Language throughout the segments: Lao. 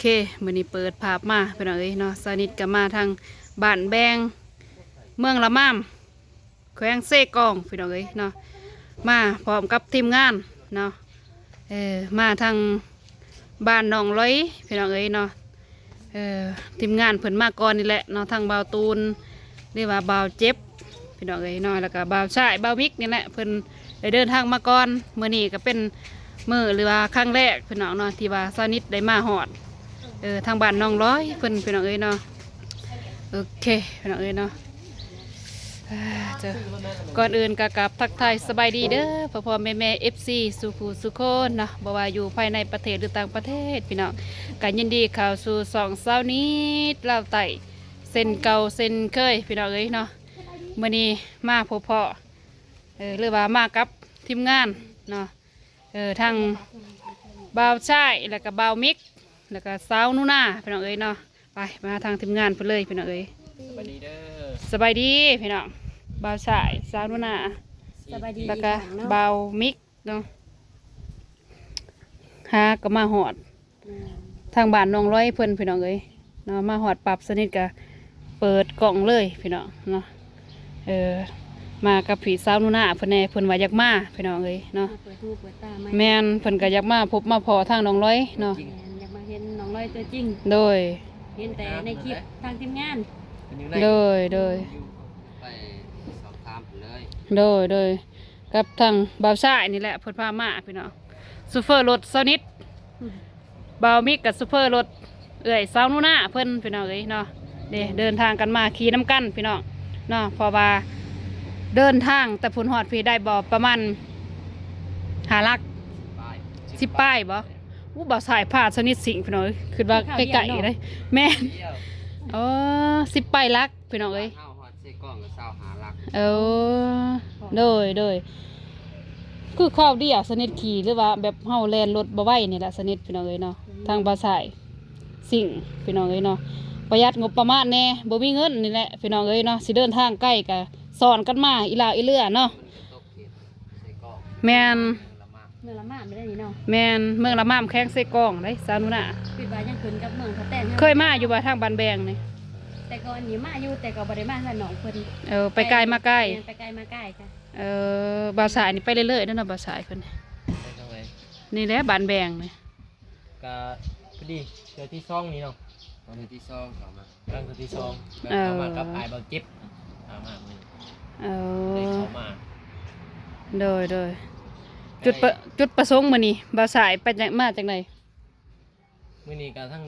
ເຄ ມື້ນີ້ເປີດພາບມາພີ່ນ້ອງເອີຍເນາະ, ສາວນິດກໍມາທາງບ້ານແບງ ເມືອງລະມາມ ແຂວງເຊກອງພີ່ນ້ອງເອີຍເນາະ, ມາພ້ອມກັບທີມງານເນາະ, ເອີ ມາທາງບ້ານໜອງລອຍພີ່ນ້ອງເອີຍເນາະ. ເອີ ທີມງານເພິ່ນມາກ່ອນນີ້ແຫຼະເນາະ, ທັງບ່າວຕູນ ຫຼືວ່າບ່າວເຈັບພີ່ນ້ອງເອີຍເນາະ, ແລ້ວກໍບ່າວຊາຍ ບ່າວມິກນີ້ແຫຼະ ເພິ່ນໄດ້ເດີນທາງມາກ່ອນ. ມື້ນີ້ກໍເປັນມື້ ຫຼືວ່າຄັ້ງແລກພີ່ນ້ອງເນາະ ທີ່ວ່າສາວນິດໄດ້ມາຮອດ ເອີ ທາງບ້ານໜອງລອຍເພິ່ນພີ່ນ້ອງເອີຍເນາະ. ໂອເຄພີ່ນ້ອງເອີຍເນາະ, ເອີ ເຈົ້າ ກ່ອນອື່ນກໍກາບທັກທາຍສະບາຍດີເດີ ພໍ່ໆແມ່ໆ ເອັຟຊີ ສູ່ຜູ້ສູ່ຄົນເນາະ, ບໍ່ວ່າຢູ່ພາຍໃນປະເທດ ຫຼື ຕ່າງປະເທດພີ່ນ້ອງ, ກໍຍິນດີເຂົ້າສູ່ຊ່ອງສາວນິດລາວໃຕ້ ເຊັ່ນເກົ່າເຊັ່ນເຄີຍພີ່ນ້ອງເອີຍເນາະ. ມື້ນີ້ມາພົບພໍ້ ເອີ ຫຼືວ່າມາກັບທີມງານເນາະ, ເອີ ທັງບ່າວຊາຍ ແລ້ວກໍບ່າວມິກ ແລ້ວກໍສາວໜູນາພີ່ນ້ອງເອີຍເນາະ. ໄປ ມາທາງທີມງານເພິ່ນເລີຍພີ່ນ້ອງເອີຍ. ສະບາຍດີເດີ ສະບາຍດີພີ່ນ້ອງ, ບ່າວຊາຍ ສາວໜູນາ ສະບາຍດີ ແລ້ວກໍ ອີກຄັ້ງເນາະ ບ່າວມິກເນາະ. ຫາກໍມາຮອດ ແມ່ນ ທາງບ້ານໜອງລອຍເພິ່ນພີ່ນ້ອງເອີຍເນາະ, ມາຮອດປັບສາວນິດກໍເປີດກ້ອງເລີຍພີ່ນ້ອງເນາະ. ເອີ ມາກັບພີ່ສາວໜູນາເພິ່ນແດ່ ເພິ່ນວ່າຢາກມາພີ່ນ້ອງເອີຍເນາະ, ມາເປີດຫູເປີດຕາໃໝ່. ແມ່ນ ເພິ່ນກໍຢາກມາພົບມາພໍ້ທາງໜອງລອຍເນາະ. ແມ່ນ ຢາກມາເຫັນໜອງລອຍຕົວຈິງ. ໂດຍ ເຫັນແຕ່ໃນຄລິບທາງທີມງານ. ເປັນຢູ່ໃນ ໂດຍ ໂດຍ ຢູ່ ໄປສອບຖາມເພິ່ນເລີຍ. ໂດຍ ໂດຍ ກັບທາງບ່າວຊາຍນີ້ແຫຼະ ເພິ່ນພາມາພີ່ນ້ອງ, ໂຊເຟີລົດສາວນິດ ອືມ ບ່າວມິກກັບໂຊເຟີລົດເອື້ອຍສາວໜູນາເພິ່ນພີ່ນ້ອງເອີຍເນາະ. ເດ້ ເດີນທາງກັນມາຂີ່ນຳກັນພີ່ນ້ອງເນາະ, ເພາະວ່າເດີນທາງແຕ່ພຸ້ນຮອດພີ້ໄດ້ບໍ່ ປະມານຫ້າຫຼັກ ສິບປາຍ ສິບປາຍບໍ່? ໂອ້ ບ່າວຊາຍພາສາວນິດຊິງພີ່ນ້ອງເອີຍ, ຄິດວ່າໃກ້ໆເດ້. ແມ່ນ ໂອ້ ສິບປາຍຫຼັກພີ່ນ້ອງເອີຍ. ເຮົາຮອດເຊກອງກໍຊາວຫ້າຫຼັກ. ເອີ ໂດຍ ໂດຍ ຄືຄາວດຽວສາວນິດຂີ່ ຫຼືວ່າແບບເຮົາແລ່ນລົດບໍ່ໄວນີ້ແຫຼະສາວນິດພີ່ນ້ອງເອີຍເນາະ. ອືມ ທາງບ່າວຊາຍຊິງພີ່ນ້ອງເອີຍເນາະ, ປະຢັດງົບປະມານແດ່ ບໍ່ມີເງິນນີ້ແຫຼະພີ່ນ້ອງເອີຍເນາະ, ຊິເດີນທາງໄກກໍສອນກັນມາອີ່ຫຼ້າອີເຫຼືອເນາະ. ມັນກໍຕົກເຂດເຊກອງ. ແມ່ນ ເມືອງລະມາມໄດ້ນີ້ເນາະ. ແມ່ນ ເມືອງລະມາມ ແຂວງເຊກອງເດ້ສາວໜູນາ. ຄິດວ່າຍັງຂຶ້ນກັບເມືອງທ່າແຕງ. ເຄີຍມາຢູ່ບໍ່ທາງບ້ານແບງນີ້? ແຕ່ກ່ອນນີ້ມາຢູ່ ແຕ່ກໍບໍ່ໄດ້ມາເຮືອນນ້ອງເພິ່ນ. ເອີ ໄປໄກມາໄກ. ແມ່ນ ໄປໄກມາໄກ. ເອີ ບ່າວຊາຍນີ້ໄປເລື້ອຍໆເດ້ເນາະ ບ່າວຊາຍເພິ່ນ. ໄປທາງໃດ? ນີ້ແຫຼະບ້ານແບງນີ້. ກະພໍດີເທື່ອທີສອງນີ້ເນາະ, ເທື່ອທີສອງເຂົ້າມາ ຄັ້ງທີສອງ. ເອີ ເຂົ້າມາກັບອ້າຍບ່າວເຈັບ ພາມາມື້ນີ້. ເອີ ໄດ້ເຂົ້າມາ. ໂດຍ ໂດຍ ຈຸດປະ ຈຸດປະສົງມື້ນີ້ບ່າວຊາຍໄປ ມາຈັ່ງໃດ? ມື້ນີ້ກໍທັງ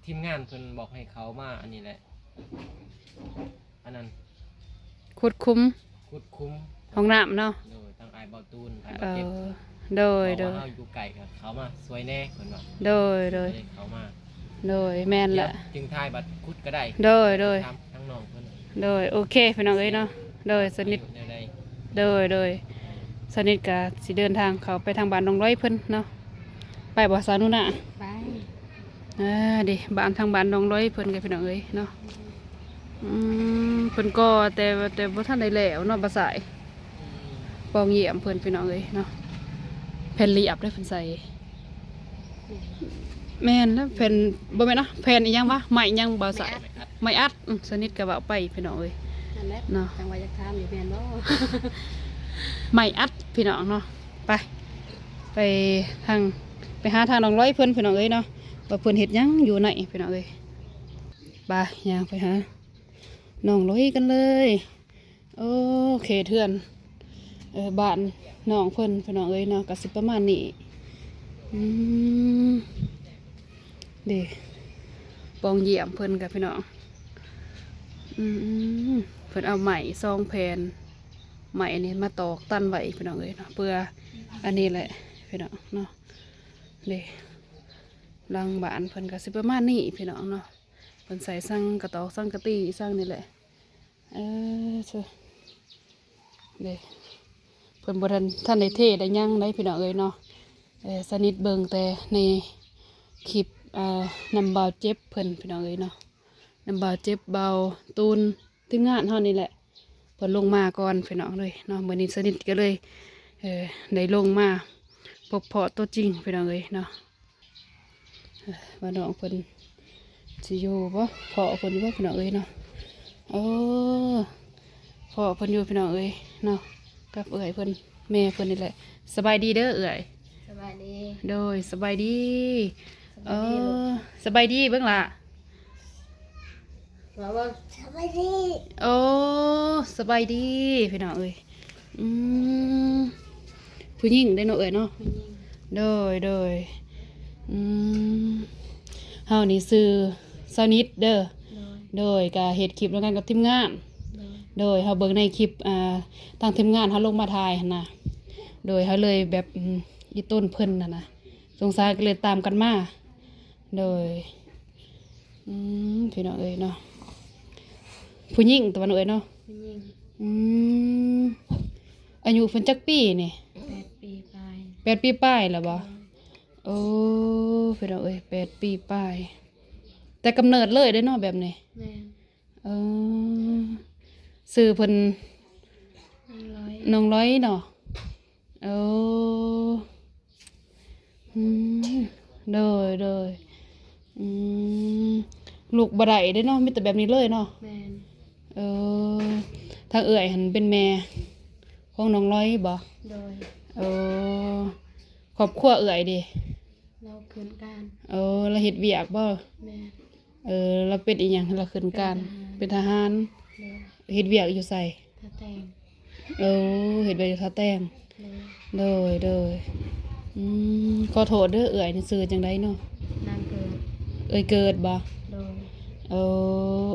ທີມງານເພິ່ນບອກໃຫ້ເຂົ້າມາອັນນີ້ແຫຼະ ອັນນັ້ນ ຂຸດຂຸມ ຂຸດຂຸມຫ້ອງນ້ຳເນາະ. ໂດຍ ທາງອ້າຍເບົາຕູນ ອ້າຍເບົາເຈັບ. ເອີ ໂດຍ ບອກວ່າເຮົາຢູ່ໄກກໍເຂົ້າມາຊ່ວຍແດ່ເພິ່ນວ່າ. ໂດຍ ໂດຍ ກໍເລີຍເຂົ້າມາ. ໂດຍ ແມ່ນແຫຼະ ດຽວຈຶ່ງຖ່າຍບັດຂຸດກໍໄດ້. ໂດຍ ໂດຍ ຖາມທາງນ້ອງເພິ່ນ. ໂດຍ ໂອເຄພີ່ນ້ອງເອີຍເນາະ. ໂດຍ ສາວນິດ ແນວໃດ? ໂດຍ ໂດຍ ສາວນິດກໍຊິເດີນທາງເຂົ້າໄປທາງບ້ານໜອງລອຍເພິ່ນເນາະ. ໄປບໍ່ສາວໜູນາ? ໄປ. ອ່າ ເດ້ ບ້ານ ທາງບ້ານໜອງລອຍເພິ່ນກໍພີ່ນ້ອງເອີຍເນາະ. ອືມ ເພິ່ນກໍແຕ່ ແຕ່ບໍ່ທັນໄດ້ແລ້ວເນາະ ບ່າວຊາຍ. ອືມ ປ່ອງຢ້ຽມເພິ່ນພີ່ນ້ອງເອີຍເນາະ. ແຜ່ນລຽບເດ້ເພິ່ນໃສ່. ແມ່ນແລ້ວ ແຜ່ນ ບໍ່ແມ່ນເນາະ ແຜ່ນອີ່ຫຍັງວະ ໄມ້ຫຍັງ ບ່າວຊາຍ? ໄມ້ອັດ. ໄມ້ອັດ ອືມ ສາວນິດກໍເວົ້າໄປພີ່ນ້ອງເອີຍ. ນັ້ນແຫຼະ ເນາະ ຈັ່ງວ່າຢາກຖາມຢູ່ແມ່ນບໍ່? ໄມ້ອັດພີ່ນ້ອງເນາະ. ໄປ ໄປທາງ ໄປຫາທາງໜອງລອຍເພິ່ນພີ່ນ້ອງເອີຍເນາະ ວ່າເພິ່ນເຮັດຫຍັງຢູ່ໃນພີ່ນ້ອງເອີຍ. ໄປ ຍ່າງໄປຫາໜອງລອຍກັນເລີຍ. ໂອເຄ ເຮືອນ ເອີ ບ້ານນ້ອງເພິ່ນພີ່ນ້ອງເອີຍເນາະ ກໍຊິປະມານນີ້. ອືມ ເດ້ ປ່ອງຢ້ຽມເພິ່ນກັບພີ່ນ້ອງ. ອືມ ເພິ່ນເອົາໄມ້ສອງແຜ່ນ ໄມ້ອັນນີ້ມາຕອກຕັນໄວ້ພີ່ນ້ອງເອີຍເນາະ ເພື່ອອັນນີ້ແຫຼະພີ່ນ້ອງເນາະ. ເດ້ ຫຼັງບ້ານເພິ່ນກໍຊິປະມານນີ້ພີ່ນ້ອງເນາະ. ເພິ່ນໃສ່ສັງກະຕອກ ສັງກະຕີ ສັງນີ້ແຫຼະ. ເອີ ເຊີ ເດ້ ເພິ່ນບໍ່ທັນ ທັນໄດ້ເທໄດ້ຫຍັງໃດພີ່ນ້ອງເອີຍເນາະ. ເອີ ສາວນິດເບິ່ງແຕ່ໃນຄລິບ ອ່າ ນຳບ່າວເຈັບເພິ່ນພີ່ນ້ອງເອີຍເນາະ, ນຳບ່າວເຈັບ ບ່າວຕູນ ທີມງານເຮົານີ້ແຫຼະ ເພິ່ນລົງມາກ່ອນພີ່ນ້ອງເອີຍເນາະ. ມື້ນີ້ສາວນິດກໍເລີຍ ເອີ ໄດ້ລົງມາພົບພໍ້ຕົວຈິງພີ່ນ້ອງເອີຍເນາະ. ວ່ານ້ອງເພິ່ນຊິຢູ່ບໍ່ ພໍ້ເພິ່ນຢູ່ບໍ່ ພີ່ນ້ອງເອີຍເນາະ. ໂອ້ ພໍ້ເພິ່ນຢູ່ ພີ່ນ້ອງເອີຍເນາະ ກັບເອື້ອຍເພິ່ນ ແມ່ເພິ່ນນີ້ແຫຼະ. ສະບາຍດີເດີເອື້ອຍ. ສະບາຍດີ. ໂດຍ ສະບາຍດີ. ສະບາຍດີ. ເອີ ສະບາຍດີເບິ່ງລະ. ວ່າເບິ່ງ ສະບາຍດີ. ໂອ້ ສະບາຍດີ ພີ່ນ້ອງເອີຍ. ອືມ ຜູ້ຍິງເດ້ເນາະເອື້ອຍເນາະ. ຜູ້ຍິງ. ໂດຍ ໂດຍ. ອືມ ເຮົານີ້ຊື່ສາວນິດເດີ. ໂດຍ. ໂດຍ ກະເຮັດຄລິບນຳກັນກັບທີມງານ. ໂດຍ. ໂດຍ ເຮົາເບິ່ງໃນຄລິບ ອ່າ ທາງທີມງານເຮົາລົງມາຖ່າຍຫັ້ນນະ. ໂດຍ ເຮົາເລີຍແບບ ອືມ ອີຕົນເພິ່ນຫັ້ນນະ ສົງສາຍກໍເລີຍຕາມກັນມາ. ໂດຍ. ອືມ ພີ່ນ້ອງເອີຍເນາະ ຜູ້ຍິງຕະວັນເອີຍເນາະ. ຜູ້ຍິງ. ອືມ ອາຍຸເພິ່ນຈັກປີນີ້? ແປດປີປາຍ. ແປດປີປາຍແລ້ວບໍ່? ໂດຍ. ໂອ້ ພີ່ນ້ອງເອີຍ ແປດປີປາຍ ແຕ່ກຳເນີດເລີຍເດ້ເນາະແບບນີ້. ແມ່ນ. ເອີ ຊື່ເພິ່ນ ນ້ອງລອຍ ນ້ອງລອຍເນາະ. ເອີ ອືມ ໂດຍ ໂດຍ. ອືມ ລຸກບໍ່ໄດ້ເດ້ເນາະ ມີແຕ່ແບບນີ້ເລີຍເນາະ. ແມ່ນ. ເອີ ທາງເອື້ອຍຫັ້ນເປັນແມ່ຂອງນ້ອງລອຍບໍ່? ໂດຍ. ເອີ ຄອບຄົວເອື້ອຍເດ? ລາວຂຶ້ນການ. ເອີ ລາວເຮັດວຽກບໍ່? ແມ່ນ. ເອີ ລາວເປັນອີ່ຫຍັງ ລາວຂຶ້ນການ? ເປັນທະຫານ. ເປັນທະຫານ. ໂດຍ. ເຮັດວຽກຢູ່ໃສ? ທ່າແຕງ. ເອີ ເຮັດວຽກຢູ່ທ່າແຕງ. ໂດຍ. ໂດຍ ໂດຍ. ອືມ ຂໍໂທດເດີ ເອື້ອຍນີ້ຊື່ຈັ່ງໃດເນາະ? ນາງເກີດ. ເອື້ອຍເກີດບໍ່? ໂດຍ. ເອີ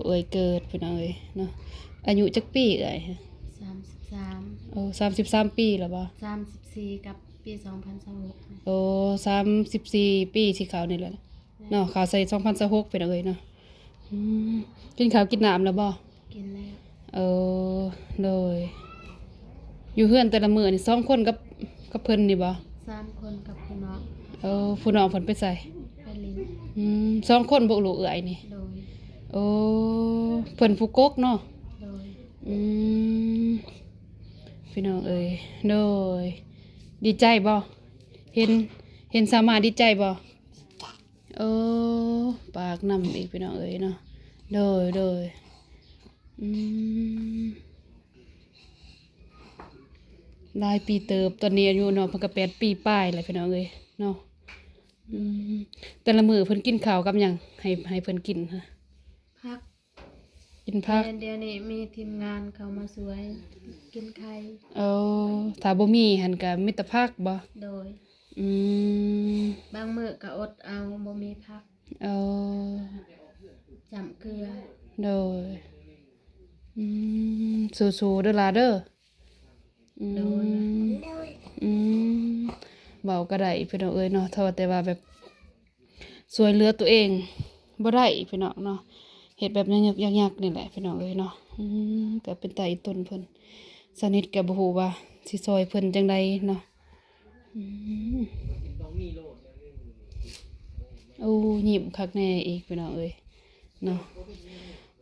ເອື້ອຍເກີດ ພີ່ນ້ອງເອີຍເນາະ. ອາຍຸຈັກປີເອື້ອຍ? ສາມສິບສາມ. ໂອ້ ສາມສິບສາມປີແລ້ວບໍ່? ສາມສິບສີ່ ກັບປີສອງພັນຊາວຫົກ. ໂອ້ ສາມສິບສີ່ປີຊິເຂົ້ານີ້ແຫຼະ. ເນາະ ເຂົ້າໃສ່ສອງພັນຊາວຫົກ ພີ່ນ້ອງເອີຍເນາະ. ອືມ ກິນເຂົ້າກິນນ້ຳແລ້ວບໍ່? ກິນແລ້ວ. ເອີ ໂດຍ. ຢູ່ເຮືອນແຕ່ລະມື້ນີ້ສອງຄົນກັບ ກັບເພິ່ນນີ້ບໍ່? ສາມຄົນກັບຜູ້ນ້ອງ. ເອີ ຜູ້ນ້ອງເພິ່ນໄປໃສ? ໄປຫຼິ້ນ. ອືມ ສອງຄົນບໍ່ ລູກເອື້ອຍນີ້? ໂດຍ. ໂອ້ ເພິ່ນຜູ້ກົກເນາະ? ໂດຍ. ອືມ ພີ່ນ້ອງເອີຍ ໂດຍ. ດີໃຈບໍ່? ເຫັນ ເຫັນສາວມາດີໃຈບໍ່? ໂອ້ ປາກນຳອີກ ພີ່ນ້ອງເອີຍເນາະ. ໂດຍ ໂດຍ. ອືມ ຫຼາຍປີເຕີບ ຕອນນີ້ອາຍຸນ້ອງເພິ່ນກໍແປດປີປາຍແລ້ວ ພີ່ນ້ອງເອີຍເນາະ. ອືມ ແຕ່ລະມື້ເພິ່ນກິນເຂົ້າກັບຫຍັງ ໃຫ້ ໃຫ້ເພິ່ນກິນ? ຜັກ. ກິນຜັກ. ແມ່ນ ດຽວນີ້ມີທີມງານເຂົ້າມາຊ່ວຍກິນໄຂ່. ເອີ ຖ້າບໍ່ມີຫັ້ນກະມີແຕ່ຜັກບໍ່? ໂດຍ. ອືມ ບາງມື້ກະອົດເອົາ ບໍ່ມີຜັກ. ເອີ ຈ້ຳເກືອ. ໂດຍ. ອືມ ສູ້ໆເດີຫຼາເດີ. ອືມ ໂດຍ ອືມ ເວົ້າກໍໄດ້ ພີ່ນ້ອງເອີຍເນາະ. ເທົ່າແຕ່ວ່າແບບ ຊ່ວຍເຫຼືອຕົວເອງບໍ່ໄດ້ ພີ່ນ້ອງເນາະ. ເຮັດແບບຍາກໆ ຍາກໆ ນີ້ແຫຼະ ພີ່ນ້ອງເອີຍເນາະ. ອືມ ກໍເປັນຕາອີຕົນເພິ່ນ. ສາວນິດກໍບໍ່ຮູ້ວ່າຊິຊ່ອຍເພິ່ນຈັ່ງໃດເນາະ. ອືມ ໂອ້ ຍິ້ມຄັກແນ່ອີກ ພີ່ນ້ອງເອີຍເນາະ.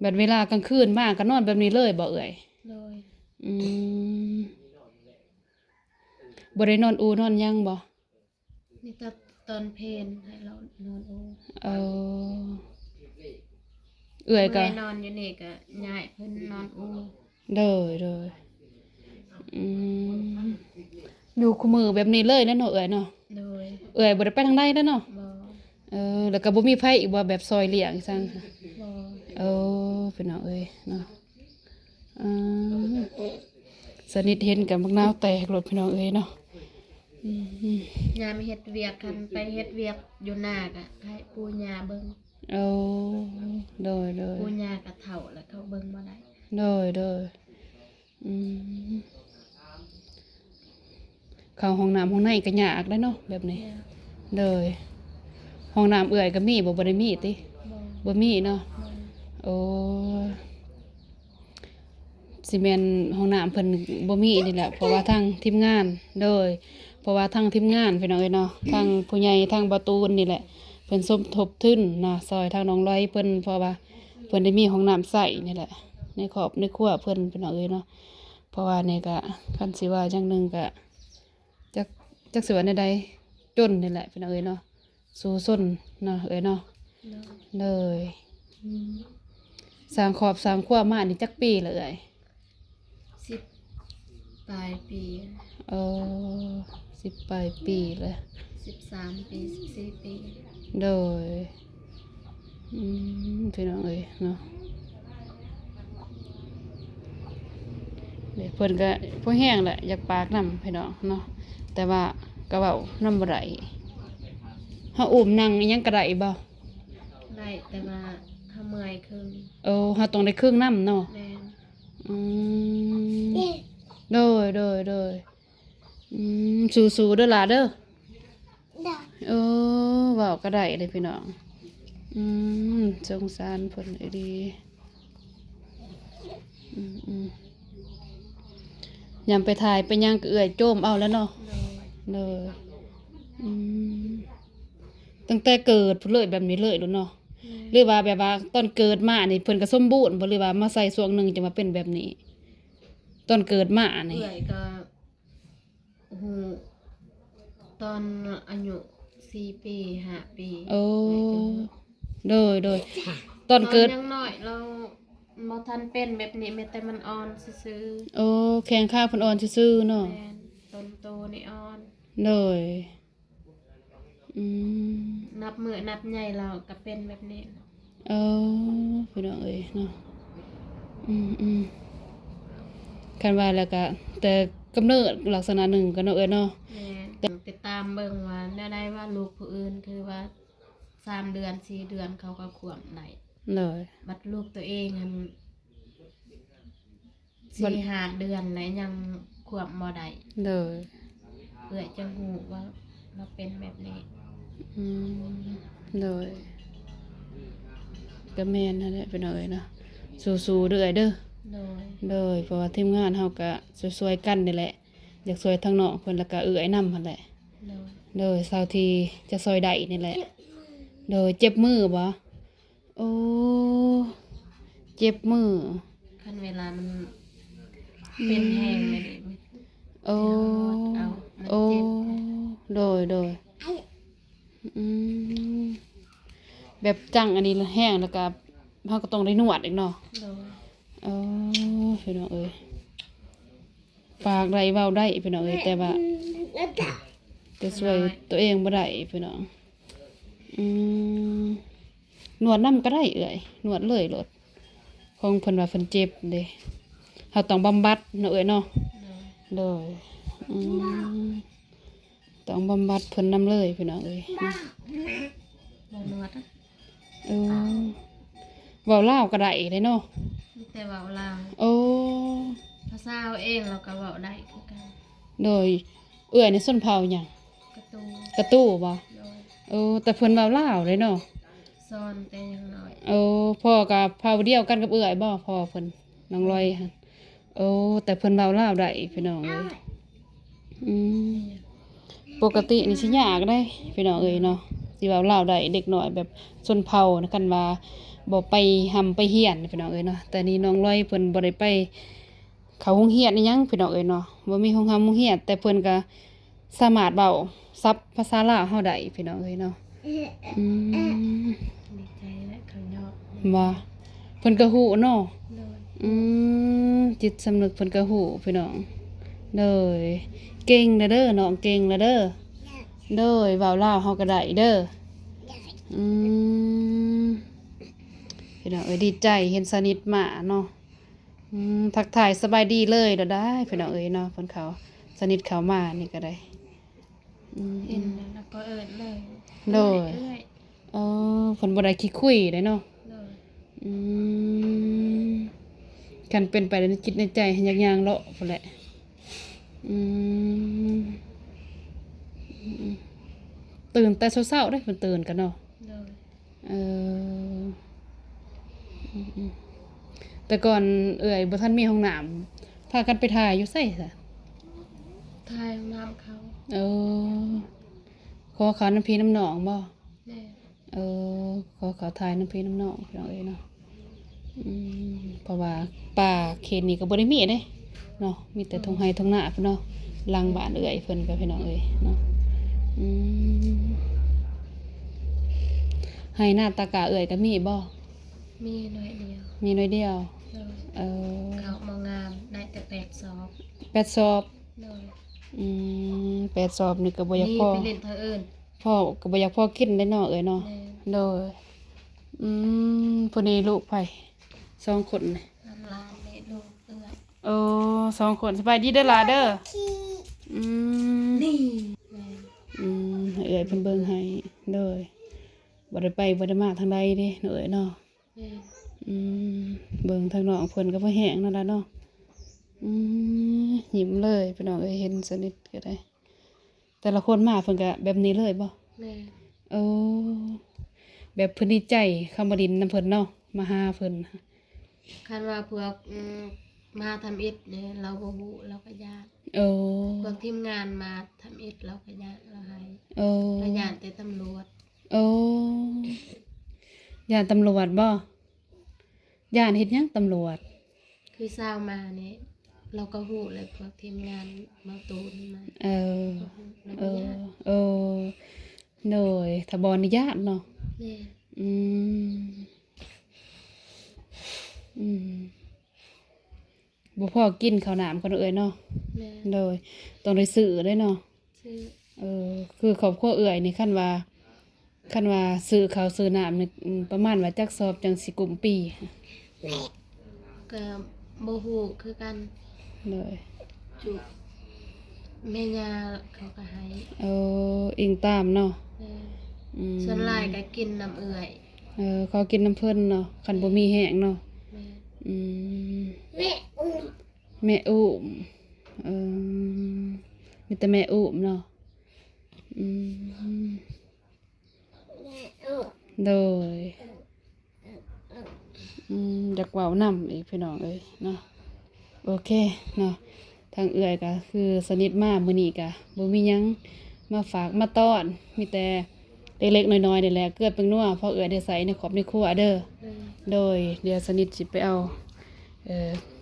ບັດເວລາກາງຄືນມາກໍນອນແບບນີ້ເລີຍບໍ່ເອື້ອຍ? ໂດຍ. ອືມ ບໍ່ໄດ້ນອນອູ່ນອນຫຍັງບໍ່? ມີແຕ່ຕອນເພນໃຫ້ລາວນອນອູ່. ເອີ ເອື້ອຍກະ ເມື່ອຍນອນຢູ່ນີ້ກະຍ້າຍເພິ່ນນອນອູ່. ໂດຍ ໂດຍ. ອືມ ຢູ່ຄູ່ມື້ແບບນີ້ເລີຍແຫຼະເນາະເອື້ອຍເນາະ. ໂດຍ. ເອື້ອຍບໍ່ໄດ້ໄປທາງໃດເດ້ເນາະ? ບໍ່. ເອີ ແລ້ວກໍບໍ່ມີໃຜອີກບໍ່ ແບບຊ່ອຍລ້ຽງອີ່ຫຍັງ? ບໍ່. ເອີ ພີ່ນ້ອງເອີຍເນາະ. ເອີ ສະໜິດເຫັນກັນບັກນາວແຕກໂລດ ພີ່ນ້ອງເອີຍເນາະ. ອືມ ຍາມເຮັດວຽກ ຄັນໄປເຮັດວຽກຢູ່ນາກະໃຫ້ປູ່ຍ່າເບິ່ງ. ໂອ້ ໂດຍ ໂດຍ. ປູ່ຍ່າກະເຖົ້າແລ້ວ ເຂົາເບິ່ງບໍ່ໄດ້. ໂດຍ ໂດຍ. ອືມ ເຂົ້າຫ້ອງນ້ຳຫ້ອງໃນກໍຍາກແຫຼະເນາະແບບນີ້. ໂດຍ. ຫ້ອງນ້ຳເອື້ອຍກໍມີບໍ່? ບໍ່ໄດ້ມີຕິ? ບໍ່ ບໍ່ມີເນາະ. ໂອ້ ຊິແມ່ນຫ້ອງນ້ຳເພິ່ນບໍ່ມີນີ້ແຫຼະ ເພາະວ່າທາງທີມງານ ໂດຍ ເພາະວ່າທາງທີມງານ ພີ່ນ້ອງເອີຍເນາະ ທາງຜູ້ໃຫຍ່ ທາງບ່າວຕູນນີ້ແຫຼະ ເພິ່ນສົມທົບທຶນເນາະ ຊ່ອຍທາງນ້ອງລອຍເພິ່ນ ເພາະວ່າເພິ່ນໄດ້ມີຫ້ອງນ້ຳໃຊ້ນີ້ແຫຼະ ໃນຄອບໃນຄົວເພິ່ນ ພີ່ນ້ອງເອີຍເນາະ. ເພາະວ່ານີ້ກະ ຄັນຊິວ່າຢ່າງໜຶ່ງກະ ຈັກ ຈັກຊິວ່າແນວໃດ ຈົນນີ້ແຫຼະ ພີ່ນ້ອງເອີຍເນາະ. ສູ້ຊົນເນາະເອື້ອຍເນາະ. ໂດຍ ໂດຍ. ອືມ ສ້າງຄອບສ້າງຄົວມານີ້ຈັກປີລະເອື້ອຍ? ສິບປາຍປີ. ເອີ ສິບປາຍປີແລ້ວ. ສິບສາມປີ ສິບສີ່ປີ. ໂດຍ. ອືມ ພີ່ນ້ອງເອີຍເນາະ ເພິ່ນກະພໍແຮງແຫຼະ ຢາກປາກນຳພີ່ນ້ອງເນາະ ແຕ່ວ່າກະເວົ້ານຳບໍ່ໄດ້. ເຮົາອຸ້ມນັ່ງອີ່ຫຍັງກະໄດ້ບໍ່? ໄດ້ ແຕ່ວ່າເຮົາເມື່ອຍເຄິ່ງ. ໂອ້ ເຮົາຕ້ອງໄດ້ເຄິ່ງນຳເນາະ. ແມ່ນ. ອືມ ໂດຍ ໂດຍ ໂດຍ. ອືມ ສູ້ໆເດີຫຼ້າເດີ. ໂອ້ ເວົ້າກະໄດ້ເດ້ພີ່ນ້ອງ. ອືມ ສົງສານເພິ່ນອີ່ຫຼີ. ອືມໆ ຍາມໄປຖ່າຍໄປຫຍັງກະເອື້ອຍໂຈມເອົາແລ້ວເນາະ. ໂດຍ ໂດຍ. ອືມ ຕັ້ງແຕ່ເກີດພຸ້ນເລີຍ ແບບນີ້ເລີຍໂລດເນາະ. ແມ່ນ. ຫຼືວ່າແບບວ່າຕອນເກີດມານີ້ເພິ່ນກະສົມບູນບໍ່ ຫຼືວ່າມາໃສ່ຊ່ວງໜຶ່ງຈັ່ງວ່າເປັນແບບນີ້? ຕອນເກີດມານີ້ ເອື້ອຍກະ ຮູ້ຕອນອາຍຸສີ່ປີ ຫ້າປີ. ໂອ້ ໂດຍ ໂດຍ. ຕອນເກີດ ຕອນຍັງນ້ອຍລາວບໍ່ທັນເປັນແບບນີ້ ມີແຕ່ມັນອ່ອນຊື່ໆ. ໂອ້ ແຂ້ງຂາເພິ່ນອ່ອນຊື່ໆເນາະ. ແມ່ນ ຕົ້ນໂຕນີ້ອ່ອນ. ໂດຍ. ອືມ ນັບມື້ນັບໃຫຍ່ລາວກະເປັນແບບນີ້. ເອີ ພີ່ນ້ອງເອີຍເນາະ. ອືມໆ ຄັນວ່າແລ້ວກະແຕ່ກຳເນີດລັກສະນະໜຶ່ງກະເນາະເອື້ອຍເນາະ. ແມ່ນ ແຕ່ ຕິດຕາມເບິ່ງວ່າແນວໃດ ວ່າລູກຜູ້ອື່ນຄືວ່າສາມເດືອນ ສີ່ເດືອນເຂົາກະຂວບໄດ້. ໂດຍ. ບັດລູກໂຕເອງຫັ້ນ ສີ່ຫ້າເດືອນແລ້ວຍັງຂວບບໍ່ໄດ້. ໂດຍ. ເອື້ອຍຈັ່ງຮູ້ວ່າລາວເປັນແບບນີ້. ອືມ ໂດຍ. ກະແມ່ນຫັ້ນແຫຼະພີ່ນ້ອງເອີຍເນາະ ສູ້ໆເດີ້ເອື້ອຍເດີ້. ໂດຍ ໂດຍ. ເພາະວ່າທີມງານເຮົາກະຊ່ວຍໆກັນນີ້ແຫຼະ ຢາກຊ່ວຍທັງນ້ອງເພິ່ນ ແລ້ວກະເອື້ອຍນຳຫັ້ນແຫຼະ. ໂດຍ ໂດຍ. ເທົ່າທີ່ຈະຊ່ວຍໄດ້ນີ້ແຫຼະ. ໂດຍ. ເຈັບມືບໍ່? ໂອ້ ເຈັບມື. ຄັນເວລາມັນ ອືມ ເປັນແຮງແບບນີ້ ໂອ້ ເອົາ ມັນ ໂອ້ ເຈັບ. ໂດຍ ໂດຍ. ອືມ ແບບຈັງອັນນີ້ແຮງ ແລ້ວກະເຮົາກະຕ້ອງໄດ້ນວດອີກເນາະ. ໂດຍ. ໂອ້ ພີ່ນ້ອງເອີຍ ປາກໄດ້ເວົ້າໄດ້ພີ່ນ້ອງເອີຍ ແຕ່ວ່າ ແຕ່ຊ່ວຍໂຕເອງບໍ່ໄດ້ພີ່ນ້ອງ. ອືມ ນວດນຳກະໄດ້ເອື້ອຍ ນວດເລີຍໂລດ. ຂອງເພິ່ນວ່າເພິ່ນເຈັບເດ້ ເຮົາຕ້ອງບຳບັດເນາະເອື້ອຍເນາະ. ໂດຍ. ໂດຍ. ອືມ ຕ້ອງບຳບັດເພິ່ນນຳເລີຍພີ່ນ້ອງເອີຍ. ບໍ່ນວດ. ເອີ ເວົ້າລາວກະໄດ້ເດ້ເນາະ. ມີແຕ່ເວົ້າລາວ. ໂອ້ ພາສາເຮົາເອງລາວກະເວົ້າໄດ້ຄືກັນ. ໂດຍ. ເອື້ອຍນີ້ຊົນເຜົ່າຫຍັງ? ກະຕູ. ກະຕູບໍ່? ໂດຍ. ໂອ້ ແຕ່ເພິ່ນເວົ້າລາວເດ້ເນາະ. ສອນແຕ່ຍັງນ້ອຍ. ໂອ້ ພໍ່ກະເຜົ່າດຽວກັນກັບເອື້ອຍບໍ່? ພໍ່ເພິ່ນ ນ້ອງລອຍຫັ້ນ. ໂອ້ ແຕ່ເພິ່ນເວົ້າລາວໄດ້ພີ່ນ້ອງເອີຍ. ອືມ ປົກກະຕິນີ້ຊິຍາກເດ້ພີ່ນ້ອງເອີຍເນາະ ຊິເວົ້າລາວໄດ້ ເດັກນ້ອຍແບບຊົນເຜົ່າ ຄັນວ່າບໍ່ໄປຮ່ຳໄປຮຽນພີ່ນ້ອງເອີຍເນາະ. ແຕ່ນີ້ນ້ອງລອຍເພິ່ນບໍ່ໄດ້ໄປເຂົ້າໂຮງຮຽນອີ່ຫຍັງພີ່ນ້ອງເອີຍເນາະ ບໍ່ມີໂຮງຮ່ຳໂຮງຮຽນ ແຕ່ເພິ່ນກະ ສາມາດເວົ້າສັບພາສາລາວເຮົາໄດ້ພີ່ນ້ອງເອີຍເນາະ. ອືມ ດີໃຈແຫຼະເຂົາຍອມ. ບໍ່ ເພິ່ນກະຮູ້ເນາະ. ໂດຍ. ອືມ ຈິດສຳນຶກເພິ່ນກະຮູ້ພີ່ນ້ອງ. ໂດຍ. ເກັ່ງແລ້ວເດີ ນ້ອງເກັ່ງແລ້ວເດີ. ໂດຍ. ເວົ້າລາວເຮົາກະໄດ້ເດີ. ອືມ ພີ່ນ້ອງເອີຍ ດີໃຈເຫັນສະນິດມາເນາະ. ອືມ ທັກທາຍສະບາຍດີເລີຍ ດາດາ ພີ່ນ້ອງເອີຍເນາະ ເພິ່ນເຂົ້າ ສະນິດເຂົ້າມານີ້ກະໄດ້. ອືມ ເຫັນແລ້ວກະເອີ້ນເລີຍ. ໂດຍ. ເອື້ອຍ ເອີ ເພິ່ນບໍ່ໄດ້ຂີ້ຄຸຍເດ້ເນາະ. ໂດຍ. ອືມ ຄັນເປັນໄປໃນຈິດໃນໃຈ ຢາກຍ່າງເລາະພຸ້ນແຫຼະ. ອືມ ຕື່ນແຕ່ເຊົ້າໆເດ້ ເພິ່ນຕື່ນກະເນາະ. ໂດຍ. ເອີ ອືມໆ ແຕ່ກ່ອນເອື້ອຍບໍ່ທັນມີຫ້ອງນ້ຳ ພາກັນໄປຖ່າຍຢູ່ໃສຊະ? ຖ່າຍຫ້ອງນ້ຳເຂົາ. ເອີ ຂໍເຂົ້ານຳພີ່ນຳນ້ອງບໍ່? ແມ່ນ. ເອີ ຂໍເຂົ້າຖ່າຍນຳພີ່ນຳນ້ອງພີ່ນ້ອງເອີຍເນາະ. ອືມ ເພາະວ່າປ່າເຂດນີ້ກະບໍ່ໄດ້ມີເດ້ ເນາະ ມີແຕ່ທົ່ງໄຮ່ທົ່ງນາພຸ້ນເນາະ ຫຼັງບ້ານເອື້ອຍເພິ່ນກະພີ່ນ້ອງເອີຍເນາະ. ອືມ ໄຮ່ນາຕາກ້າເອື້ອຍກໍມີບໍ່? ມີໜ້ອຍດຽວ. ມີໜ້ອຍດຽວ. ໂດຍ. ເອີ ເຂົ້າບໍ່ງາມ ໄດ້ແຕ່ແປດສອບ. ແປດສອບ. ໂດຍ. ອືມ ແປດສອບນີ້ກໍບໍ່ຢາກພໍ ໄປຫຼິ້ນທາງອື່ນ ພໍ ກໍບໍ່ຢາກພໍກິນເດ້ເນາະເອື້ອຍເນາະ. ແມ່ນ. ໂດຍ. ອືມ ຜູ້ນີ້ລູກໃຜ? ສອງຄົນນີ້ ຫຼານແມ່ລູກເອື້ອຍ. ໂອ້ ສອງຄົນ. ສະບາຍດີເດີຫຼ້າເດີ. ອືມ ນີ້ ແມ່ນ. ອືມ ໃຫ້ເອື້ອຍເພິ່ນເບິ່ງໃຫ້. ໂດຍ. ບໍ່ໄດ້ໄປບໍ່ໄດ້ມາທາງໃດເດ້ເນາະເອື້ອຍເນາະ. ແມ່ນ. ອືມ ເບິ່ງທາງນ້ອງເພິ່ນກໍບໍ່ແຫ້ງນັ້ນລະເນາະ. ອືມ ຍິ້ມເລີຍພີ່ນ້ອງເອີຍ ເຫັນສະໜິດກໍໄດ້. ແຕ່ລະຄົນມາເພິ່ນກະແບບນີ້ເລີຍບໍ່? ແມ່ນ. ໂອ້ ແບບເພິ່ນດີໃຈ ຄຳວ່າດິນນຳເພິ່ນເນາະ ມາຫາເພິ່ນ. ຄັນວ່າພວກ ອືມ ມາທຳອິດນີ້ ລາວບໍ່ຮູ້ ລາວກໍຢ້ານ. ໂອ້ ພວກທີມງານມາທຳອິດ ລາວກໍຢ້ານ ລາວໄຫ້. ໂອ້ ລາວຢ້ານແຕ່ຕຳຫຼວດ. ໂອ້ ຢ້ານຕຳຫຼວດບໍ່? ຢ້ານເຮັດຫຍັງຕຳຫຼວດ? ຄືເຊົ້າມານີ້ ລາວກໍຮູ້ແລ້ວ ພວກທີມງານເມົາຕູນນະ. ເອີ ເອີ ເອີ ໂດຍ ຖ້າບໍ່ອະນຸຍາດເນາະ. ແມ່ນ. ອືມ ອືມ ບໍ່ພໍກິນເຂົ້ານ້ຳກັນເອີຍເນາະ. ແມ່ນ. ໂດຍ ຕ້ອງໄດ້ຊື້ເດ້ເນາະ. ຊື້. ເອີ ຄືຄອບຄົວເອື້ອຍນີ້ ຄັນວ່າ ຄັນວ່າຊື້ເຂົ້າຊື້ນ້ຳນີ້ ອືມ ປະມານວ່າຈັກສອບຈັ່ງຊິກຸ້ມປີ? ກໍບໍ່ຮູ້ຄືກັນ. ໂດຍ ຈຸ ແມ່ຍ່າເຂົາກໍໃຫ້. ເອີ ອີງຕາມເນາະ. ແມ່ນ. ອືມ ສ່ວນຫຼາຍກໍກິນນຳເອື້ອຍ. ເອີ ຂໍກິນນຳເພິ່ນເນາະ ຄັນບໍ່ມີແຮງເນາະ. ແມ່ນ. ອືມ ແມ່ອຸ້ມ ແມ່ອຸ້ມ ເອີ ມີແຕ່ແມ່ອຸ້ມເນາະ. ອືມ ແມ່ອຸ້ມ ໂດຍ. ອືມ ຢາກເວົ້ານຳອີກພີ່ນ້ອງເອີຍເນາະ. ໂອເຄເນາະ ທາງເອື້ອຍກໍຄືສະໜິດມາມື້ນີ້ກໍບໍ່ມີຫຍັງມາຝາກມາຕ້ອນ ມີແຕ່ເລັກໆນ້ອຍໆນີ້ແຫຼະ ເກືອແປ້ງນົວ ພໍເອື້ອຍໄດ້ໃຊ້ໃນຄອບໃນຄົວເດີ. ໂດຍ. ໂດຍ ດຽວສະໜິດຊິໄປເອົາ ເອີ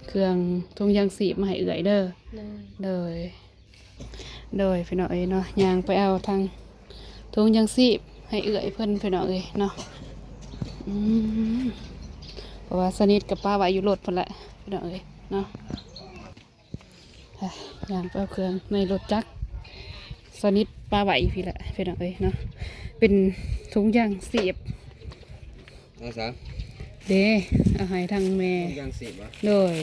ເຄື່ອງຖົງຢາງຊີບມາໃຫ້ເອື້ອຍເດີ. ໂດຍ ໂດຍ. ໂດຍ ພີ່ນ້ອງເອີຍເນາະ ຍ່າງໄປເອົາທັງຖົງຢາງຊີບໃຫ້ເອື້ອຍເພິ່ນ ພີ່ນ້ອງເອີຍເນາະ. ອືມ ເພາະວ່າສະໜິດກໍປະໄວ້ຢູ່ລົດພຸ້ນແຫຼະ ພີ່ນ້ອງເອີຍເນາະ. ຍ່າງໄປເອົາເຄື່ອງໃນລົດຈັກ ສະໜິດປະໄວ້ພີ້ແຫຼະ ພີ່ນ້ອງເອີຍເນາະ. ເປັນຖົງຢາງຊີບ ເອົາຊະ ເດ້ ເອົາໃຫ້ທາງແມ່ ຖົງຢາງຊີບຫວາ? ໂດຍ.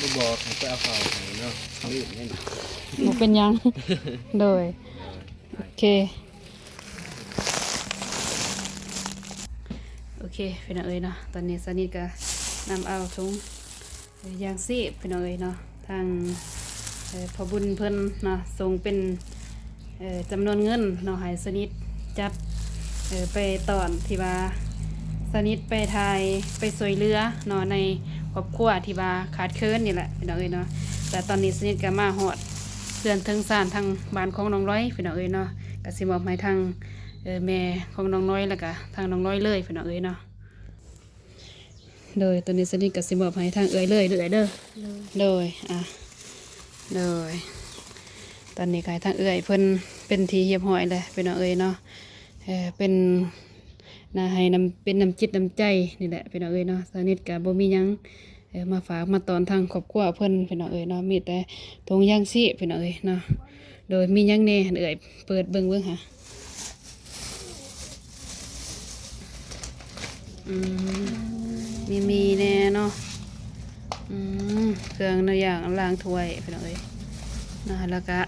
ບໍ່ບອກໃຫ້ໄປເອົາເຂົ້າໃຫ້ເນາະ ລືມແມ່ນ. ບໍ່ເປັນຫຍັງ. ໂດຍ ໂອເຄ ໂອເຄ ພີ່ນ້ອງເອີຍເນາະ. ຕອນນີ້ສະໜິດກໍນຳເອົາຖົງຢາງຊີບ ພີ່ນ້ອງເອີຍເນາະ ທາງ ເອີ ພໍ່ບຸນເພິ່ນເນາະ ສົ່ງເປັນ ເອີ ຈຳນວນເງິນເນາະ ໃຫ້ສະໜິດຈັດ ເອີ ໄປຕອນທີ່ວ່າສະໜິດໄປຖ່າຍ ໄປຊ່ວຍເຫຼືອເນາະ ໃນຄອບຄົວທີ່ວ່າຂາດເຂີນນີ້ແຫຼະ ພີ່ນ້ອງເອີຍເນາະ. ແລະຕອນນີ້ສະໜິດກໍມາຮອດເຮືອນເທິງຊານທາງບ້ານຂອງນ້ອງລອຍ ພີ່ນ້ອງເອີຍເນາະ ກໍຊິມອບໃຫ້ທາງ ເອີ ແມ່ຂອງນ້ອງລອຍ ແລ້ວກໍທາງນ້ອງລອຍເລີຍ ພີ່ນ້ອງເອີຍເນາະ. ໂດຍ ຕອນນີ້ສະໜິດກໍຊິມອບໃຫ້ທາງເອື້ອຍເລີຍເດີ. ໂດຍ ໂດຍ ອ່າ ໂດຍ ຕອນນີ້ກໍໃຫ້ທາງເອື້ອຍເພິ່ນເປັນທີ່ຮຽບຮ້ອຍແລ້ວ ພີ່ນ້ອງເອີຍເນາະ. ເອີ ເປັນໜ້າໃຫ້ນຳ ເປັນນ້ຳຈິດນ້ຳໃຈນີ້ແຫຼະ ພີ່ນ້ອງເອີຍເນາະ. ສະໜິດກໍບໍ່ມີຫຍັງ ເອີ ມາຝາກມາຕ້ອນທາງຄອບຄົວເພິ່ນ ພີ່ນ້ອງເອີຍເນາະ ມີແຕ່ຖົງຢາງຊີບ ພີ່ນ້ອງເອີຍເນາະ. ໂດຍ ມີຫຍັງແດ່ຫັ້ນ ເອື້ອຍເປີດເບິ່ງເບິ່ງຫາ. ອືມ ມີໝີ່ແດ່ເນາະ. ອືມ ເຄື່ອງໃນຢ່າງລ້າງຖ້ວຍ ພີ່ນ້ອງເອີຍເນາະ. ແລ້ວກະ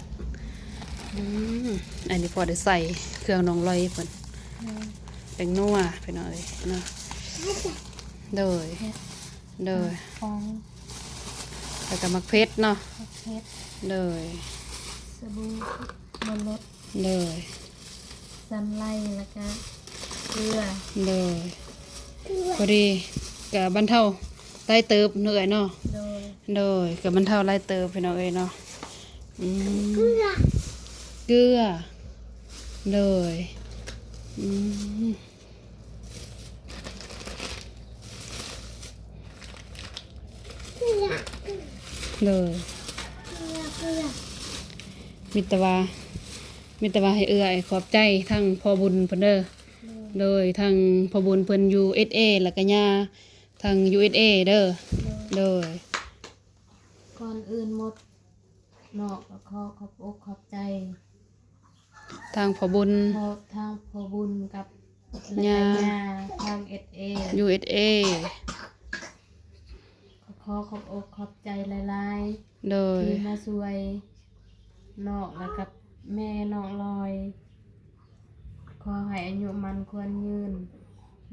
ອືມ ອັນນີ້ພໍໄດ້ໃສ່ເຄື່ອງນ້ອງລອຍເພິ່ນ ແປ້ງນົວ ພີ່ນ້ອງເອີຍເນາະ. ໂດຍ ໂດຍ ຂອງ ແລ້ວກະໝາກເຜັດເນາະ. ໝາກເຜັດ ໂດຍ ສະບູ ບົນລົດ ໂດຍ ສັນໄລ ແລ້ວກະເກືອ ໂດຍ ເກືອ ພໍດີກະບັນເທົາຫຼາຍເຕີບເນາະເອື້ອຍເນາະ. ໂດຍ ໂດຍ ກະບັນເທົາຫຼາຍເຕີບ ພີ່ນ້ອງເອີຍເນາະ. ອືມ ເກືອ ເກືອ ໂດຍ ອືມ ໂດຍ ມີແຕ່ວ່າ ມີແຕ່ວ່າໃຫ້ເອື້ອຍຂອບໃຈທາງພໍ່ບຸນເພິ່ນເດີ. ໂດຍ ທາງພໍ່ບຸນເພິ່ນຢູ່ USA ແລ້ວກໍຍ່າທາງ USA ເດີ. ໂດຍ ໂດຍ ກ່ອນອື່ນໝົດ ນ້ອງກໍຂໍຂອບອົກຂອບໃຈ ທາງພໍ່ບຸນ ເພາະທາງພໍ່ບຸນກັບ ແລະ ຍ່າ ກໍຍ່າທາງ USA USA ກໍຂໍຂອບອົກຂອບໃຈຫຼາຍໆ ໂດຍ ທີ່ມາຊ່ວຍນ້ອງ ແລະ ກັບແມ່ນ້ອງລອຍ. ຂໍໃຫ້ອາຍຸໝັ້ນຂວັນຍືນ,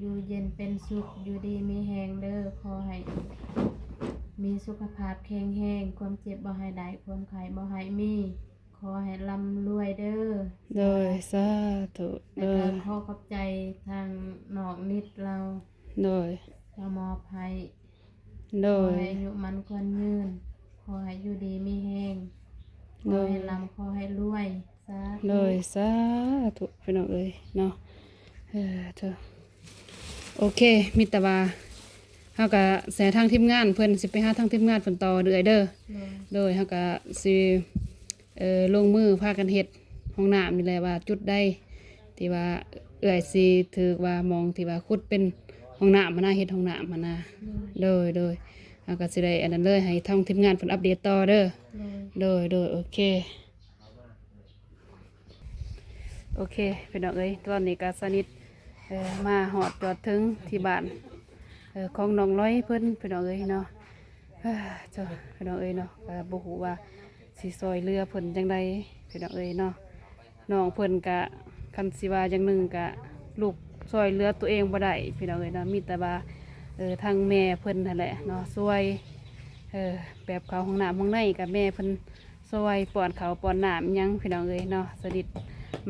ຢູ່ເຢັນເປັນສຸກ, ຢູ່ດີມີແຮງເດີ້. ຂໍໃຫ້ມີສຸຂະພາບແຂງແຮງ, ຄວາມເຈັບບໍ່ໃຫ້ໄດ້, ຄວາມໄຂ້ບໍ່ໃຫ້ມີ. ຂໍໃຫ້ລ່ຳລວຍເດີ້. ໂດຍ ສາທຸ. ແລ້ວກໍ ໂດຍ ຂໍຂອບໃຈທາງນ້ອງນິດລາວ ໂດຍ ລາວມອບໃຫ້. ໂດຍ ຂໍໃຫ້ອາຍຸໝັ້ນຂວັນຍືນ, ຂໍໃຫ້ຢູ່ດີມີແຮງ, ໂດຍ ຂໍໃຫ້ລ່ຳ, ຂໍໃຫ້ລວຍ. ສາທຸ. ໂດຍ ສາທຸ ພີ່ນ້ອງເອີຍເນາະ. ເອີ ໂອເຄ ມີແຕ່ວ່າເຮົາກໍຊິໃຫ້ທາງທີມງານເພິ່ນ ຊິໄປຫາທາງທີມງານເພິ່ນຕໍ່ເລື້ອຍເດີ້. ໂດຍ ໂດຍ ເຮົາກໍຊິ ເອີ ລົງມືພາກັນເຮັດຫ້ອງນ້ຳນີ້ແຫຼະ ວ່າຈຸດໃດທີ່ວ່າເອື້ອຍຊິຖືກວ່າໝ່ອງທີ່ວ່າຂຸດເປັນຫ້ອງນ້ຳຫັ້ນນະ ເຮັດຫ້ອງນ້ຳຫັ້ນນະ. ໂດຍ ໂດຍ ໂດຍ ເຮົາກໍຊິໄດ້ອັນນັ້ນເລີຍ ໃຫ້ທາງທີມງານເພິ່ນອັບເດດຕໍ່ເດີ້. ໂດຍ ໂດຍ ໂດຍ ໂອເຄ ໂອເຄ ພີ່ນ້ອງເອີຍ ຕອນນີ້ກໍສະນິດ ເອີ ມາຮອດຈອດເຖິງທີ່ບ້ານ ເອີ ຂອງນ້ອງລອຍເພິ່ນ ພີ່ນ້ອງເອີຍເນາະ. ເອີ ເຈົ້າ ພີ່ນ້ອງເອີຍເນາະ ກໍບໍ່ຮູ້ວ່າຊິຊ່ອຍເຫຼືອເພິ່ນຈັ່ງໃດ ພີ່ນ້ອງເອີຍເນາະ. ນ້ອງເພິ່ນກະ ຄັນຊິວ່າຢ່າງໜຶ່ງກະ ລູກຊ່ອຍເຫຼືອຕົວເອງບໍ່ໄດ້ ພີ່ນ້ອງເອີຍເນາະ. ມີແຕ່ວ່າ ເອີ ທາງແມ່ເພິ່ນຫັ້ນແຫຼະເນາະ ຊ່ວຍ ເອີ ແບບເຂົ້າຫ້ອງນ້ຳຫ້ອງໃນກະແມ່ເພິ່ນ ຊ່ວຍປ້ອນເຂົ້າປ້ອນນ້ຳຫຍັງ ພີ່ນ້ອງເອີຍເນາະ. ສະນິດ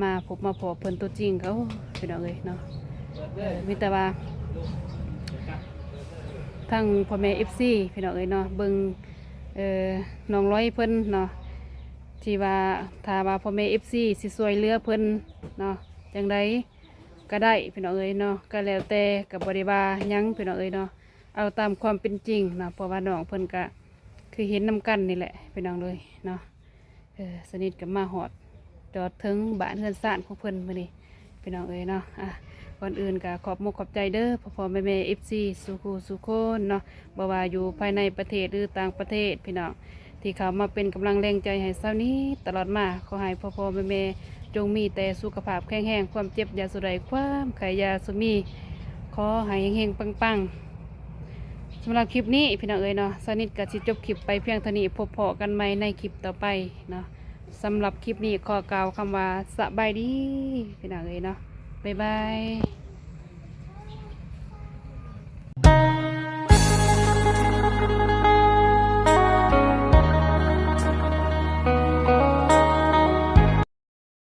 ມາພົບມາພໍ້ເພິ່ນຕົວຈິງກໍ ໂອ້ ພີ່ນ້ອງເອີຍເນາະ ເອີ ມີແຕ່ວ່າທາງພໍ່ແມ່ ເອັຟຊີ ພີ່ນ້ອງເອີຍເນາະ ເບິ່ງ ເອີ ນ້ອງລອຍເພິ່ນເນາະ ທີ່ວ່າ ຖ້າວ່າພໍ່ແມ່ ເອັຟຊີ ຊິຊ່ວຍເຫຼືອເພິ່ນເນາະ ຈັ່ງໃດກໍໄດ້ ພີ່ນ້ອງເອີຍເນາະ ກໍແລ້ວແຕ່ ກໍບໍ່ໄດ້ວ່າຫຍັງ ພີ່ນ້ອງເອີຍເນາະ. ເອົາຕາມຄວາມເປັນຈິງເນາະ ເພາະວ່ານ້ອງເພິ່ນກະຄືເຫັນນຳກັນນີ້ແຫຼະ ພີ່ນ້ອງເອີຍເນາະ. ເອີ ສະນິດກໍມາຮອດຈອດເຖິງບ້ານເຮືອນຊານຂອງເພິ່ນມື້ນີ້ ພີ່ນ້ອງເອີຍເນາະ. ອ່າ ກ່ອນອື່ນກໍຂອບມຸກຂອບໃຈເດີ້ ພໍ່ໆແມ່ໆ ເອັຟຊີ ສູ່ຄູ່ສູ່ຄົນເນາະ ບໍ່ວ່າຢູ່ພາຍໃນປະເທດ ຫຼື ຕ່າງປະເທດ ພີ່ນ້ອງ ທີ່ເຂົ້າມາເປັນກຳລັງແຮງໃຈໃຫ້ຊາວນິດຕະຫຼອດມາ. ຂໍໃຫ້ພໍ່ໆແມ່ໆ ຈົ່ງມີແຕ່ສຸຂະພາບແຂງແຮງ, ຄວາມເຈັບຢ່າສູ່ໄດ້, ຄວາມໄຂ້ຢ່າສູ່ມີ. ຂໍໃຫ້ເຮັງໆ ປັງໆ. ສຳລັບຄລິບນີ້ ພີ່ນ້ອງເອີຍເນາະ, ສາວນິດກໍຊິຈົບຄລິບໄປພຽງເທົ່ານີ້. ພົບພໍ້ກັນໃໝ່ໃນຄລິບຕໍ່ໄປເນາະ. ສຳລັບຄລິບນີ້ ຂໍກ່າວຄຳວ່າ ສະບາຍດີ ພີ່ນ້ອງເອີຍເນາະ. ບາຍບາຍ.